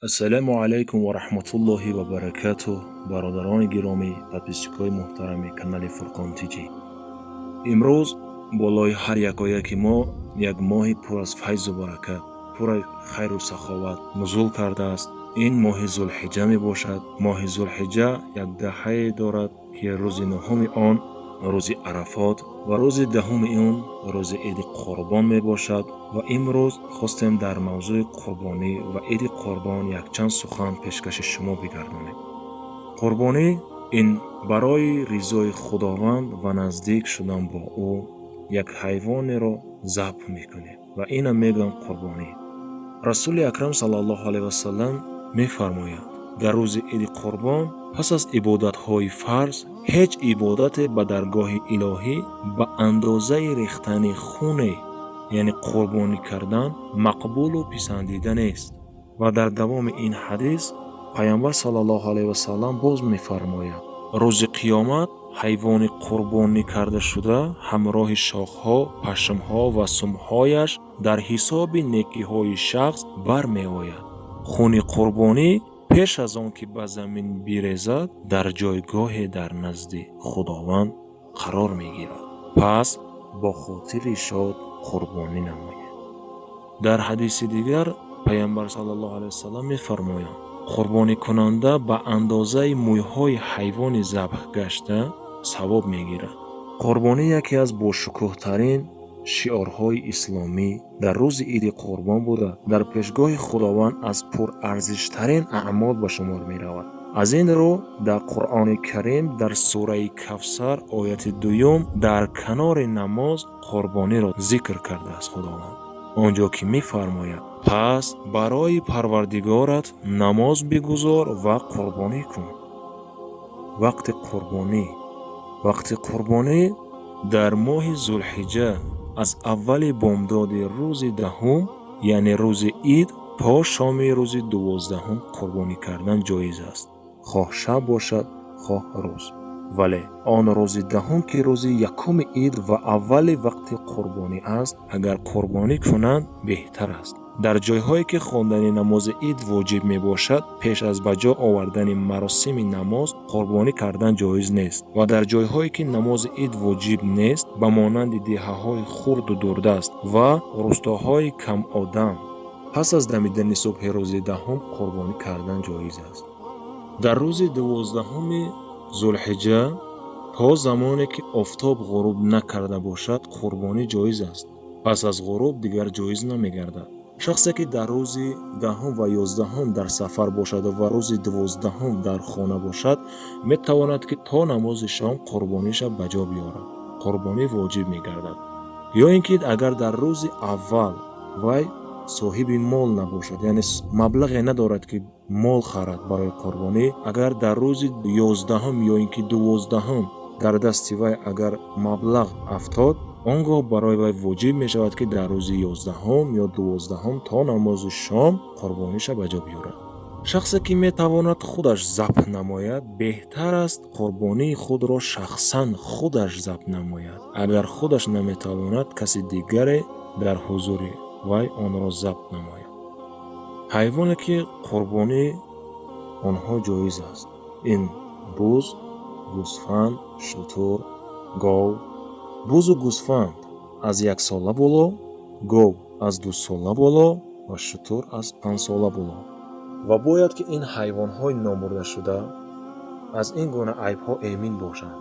Ассалому алайкум ва раҳматуллоҳи ва баракатуҳ, бародарони гиромӣ, подписчикои муҳтарами канали Фурқон ТҷИмрӯз болои ҳар якояки мо як моҳи пур аз файзу баракат, пур аз хайру саховат нузул кардааст. Ин моҳи Зулҳиҷа мебошад. Моҳи Зулҳиҷа як даҳае дорад, ки рӯзи нуҳуми он рӯзи Арафот ва рӯзи 10-уми он рӯзи Иди Қурбон мебошад. Ва имрӯз хостем дар мавзӯи қурбонӣ ва Иди Қурбон якчанд сухан пешкаши шумо бигардонем. Қурбонӣ ин барои ризои Худованд ва наздик шудан бо ӯ як ҳайвонеро забҳ мекунем ва ина мегӯянд қурбонӣ. Расули Акрам саллаллоҳу алайҳи васалам мефармояд: дар рӯзи Иди Қурбон пас аз ибодатҳои фарз ҳеҷ ибодате ба даргоҳи илоҳӣ ба андозаи рехтани хуне, яъне қурбонӣ кардан, мақбулу писандида нест. Ва дар давоми ин ҳадис Пайғамбар саллаллоҳу алайҳи васалам боз мефармояд: рӯзи қиёмат ҳайвони қурбонӣ кардашуда ҳамроҳи шохҳо, пашмҳо ва сумҳояш дар ҳисоби некиҳои шахс бармеояд. Хуни қурбонӣ пеш аз он ки ба замин бирезад, дар ҷойгоҳе дар назди Худованд қарор мегирад. Пас бо хотири шод қурбонӣ намоед. Дар ҳадиси дигар Пайғамбар саллаллоҳу алайҳи васалам мефармоянд: қурбонӣкунанда ба андозаи мӯйҳои ҳайвони забҳ гашта савоб мегирад. Қурбонӣ яке аз бошукӯҳтарин шиорҳои исломӣ дар рӯзи Иди Қурбон буда, дар пешгоҳи Худованд аз пурарзиштарин аъмол ба шумор меравад. Аз ин рӯ дар Қуръони Карим дар сураи Кавсар, ояти 2, дар канори намоз қурбониро зикр кардааст Худованд, он ҷо ки мефармояд: пас барои Парвардигорат намоз бигузор ва қурбонӣ кун. Вақти қурбонӣ. Вақти қурбонӣ дар моҳи Зулҳиҷа аз аввали бомдоди рӯзи 10-ум, яъне рӯзи ид, то шоми рӯзи 12-ум қурбонӣ кардан ҷоиз аст, хоҳ шаб бошад, хоҳ рӯз. Вале он рӯзи 10-ум, ки рӯзи якуми ид ва аввали вақти қурбонӣ аст, агар қурбонӣ кунанд, беҳтар аст. Дар ҷойҳое ки хондани намози ид воҷиб мебошад, пеш аз ба ҷо овардани маросими намоз қурбонӣ кардан ҷоиз нест ва дар ҷойҳое ки намози ид воҷиб нест, ба монанди деҳаҳои хурду дурдаст ва рустоҳои камодам, пас аз дамидани субҳи рӯзи 10-ум қурбонӣ кардан ҷоиз аст. Дар рӯзи 12-уми Зулҳиҷа то замоне ки офтоб ғуруб накарда бошад, қурбонӣ ҷоиз аст. Пас аз ғуруб дигар ҷоиз намегардад. Шахсе ки дар рӯзи 10-ум ва 11-ум дар сафар бошад ва рӯзи 12-ум дар хона бошад, метавонад, ки то намози шом қурбониша ба ҷо биёрад, қурбонӣ воҷиб мегардад. Ё ин ки агар дар рӯзи аввал вай соҳиби мол набошад, яъне маблағе надорад, ки мол харад барои қурбонӣ, агар дар рӯзи 11-ум ё ин ки 12-ум дар дасти вай агар маблағ афтод, он гоҳ барои вай воҷиб мешавад, ки дар рӯзи 11-ум ё 12-ум то намози шом қурбониша ба ҷо биёрад. Шахсе ки метавонад худаш забҳ намояд, беҳтар аст қурбонии худро шахсан худаш забҳ намояд. Агар худаш наметавонад, каси дигаре дар ҳузури вай онро забҳ намояд. Ҳайвоне ки қурбонии онҳо ҷоиз аст, ин буз, гӯсфанд, шутур, гов. Бузу гӯсфанд аз 1-сола боло, гов аз 2-сола боло ва шутур аз 5-сола боло. Ва бояд ки ин ҳайвонҳои номбурдашуда аз ин гуна айбҳо эмин бошанд: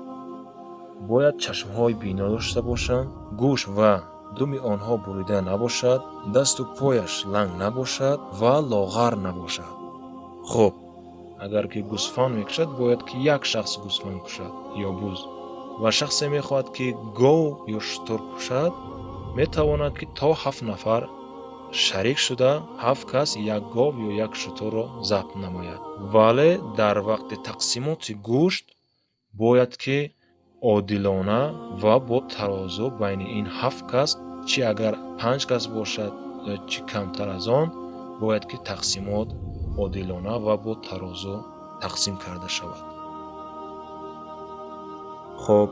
бояд чашмҳои бино дошта бошанд, гӯш ва думи онҳо бурида набошад, дасту пояш ланг набошад ва лоғар набошад. Хуб, агар ки гӯсфанд мекушад, бояд ки як шахс гӯсфанд кушад ё буз. Ва шахсе мехоҳад, ки гов ё шутур кушад, метавонад, ки то ҳафт нафар шарик шуда, ҳафт кас як гов ё як шутурро забҳ намояд. Вале дар вақти тақсимоти гӯшт бояд ки одилона ва бо тарозу байни ин ҳафт кас, чӣ агар панҷ кас бошад ё чӣ камтар аз он, бояд ки тақсимот одилона ва бо тарозу тақсим карда шавад. Хуб,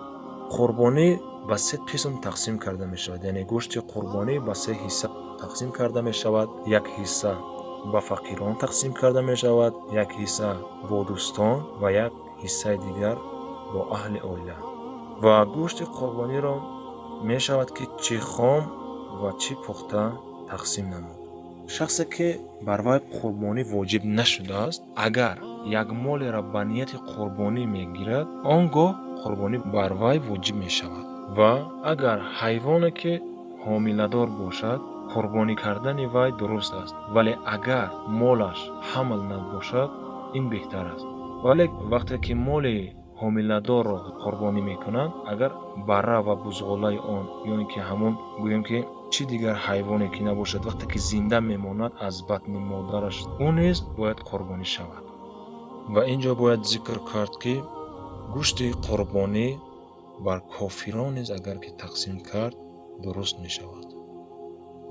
қурбонӣ ба се қисм тақсим карда мешавад, яъне гӯшти қурбонӣ ба се ҳисса тақсим карда мешавад. Як ҳисса Ба фақирон тақсим карда мешавад, як ҳисса бо дӯстон ва як ҳиссаи дигар бо аҳли оила. Ва гӯшти қурбониро мешавад, ки чӣ хом ва чӣ пухта тақсим намуд. Шахсе, ки бар вай қурбонӣ воҷиб нашудааст, агар як молеро ба нияти қурбонӣ мегирад, он гоҳ қурбонӣ бар вай воҷиб мешавад. Ва агар ҳайвоне, ки ҳомиладор бошад, қурбонӣ кардани вай дуруст аст, вале агар молаш ҳамл набошад, ин беҳтар аст. Вале вақте ки моли ҳомиладорро қурбонӣ мекунанд, агар барра ва бузғолаи он ё ин ки ҳамон, гӯем ки, чӣ дигар ҳайвоне ки набошад, вақте ки зинда мемонад аз батни модараш, ӯ низ бояд қурбонӣ шавад. Ва ин ҷо бояд зикр кард, ки гӯшти қурбонӣ бар кофирон низ агар ки тақсим кард, дуруст мешавад.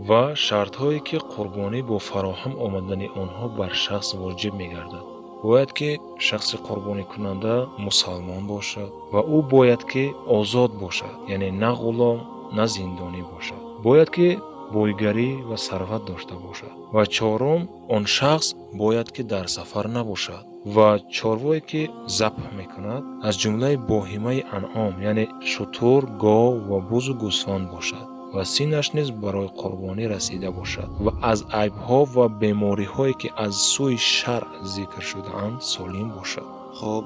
Ва шартҳое, ки қурбонӣ бо фароҳам омадани онҳо бар шахс воҷиб мегардад: бояд ки шахси қурбоникунанда мусалмон бошад ва ӯ бояд ки озод бошад, яъне на ғулом, на зиндонӣ бошад, бояд ки бойгарӣ ва сарват дошта бошад. Ва чорум, он шахс бояд ки дар сафар набошад ва чорвое, ки забҳ мекунад, аз ҷумлаи баҳимаи анъом, яъне шутур, гов ва бузу гӯсфанд бошад ва синнаш низ барои қурбонӣ расида бошад ва аз айбҳо ва бемориҳое, ки аз сӯи шаръ зикр шудаанд, солим бошад. Хуб,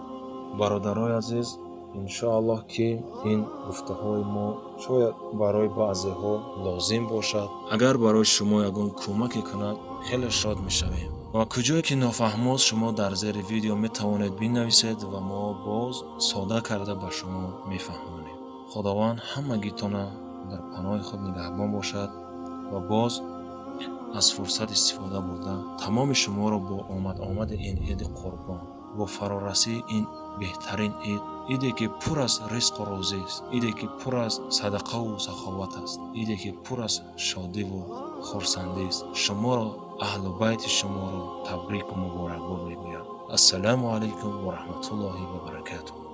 бародарои азиз, иншоаллоҳ, ки ин гуфтаҳои мо шояд барои баъзеҳо лозим бошад. Агар барои шумо ягон кӯмаке кунад, хеле шод мешавем. Ва куҷое ки нофаҳмост, шумо дар зери видео метавонед бинависед ва мо боз сода карда ба шумо мефаҳмонем. Худованд ҳамагитона дар паноҳи худ нигаҳбон бошад. Ва боз аз фурсат истифода бурда, тамоми шуморо бо омад-омади ин иди Қурбон, бо фарорасии ин беҳтарин ид, иде ки пур аз ризқу рӯзист, иде ки пур аз садақаву саховат аст, иде ки пур аз шодиву хурсандист, шуморо, аҳлу байти шуморо табрику муборакбод мегӯям. Ассалому алайкум ва раҳматуллоҳи ва баракатуҳ.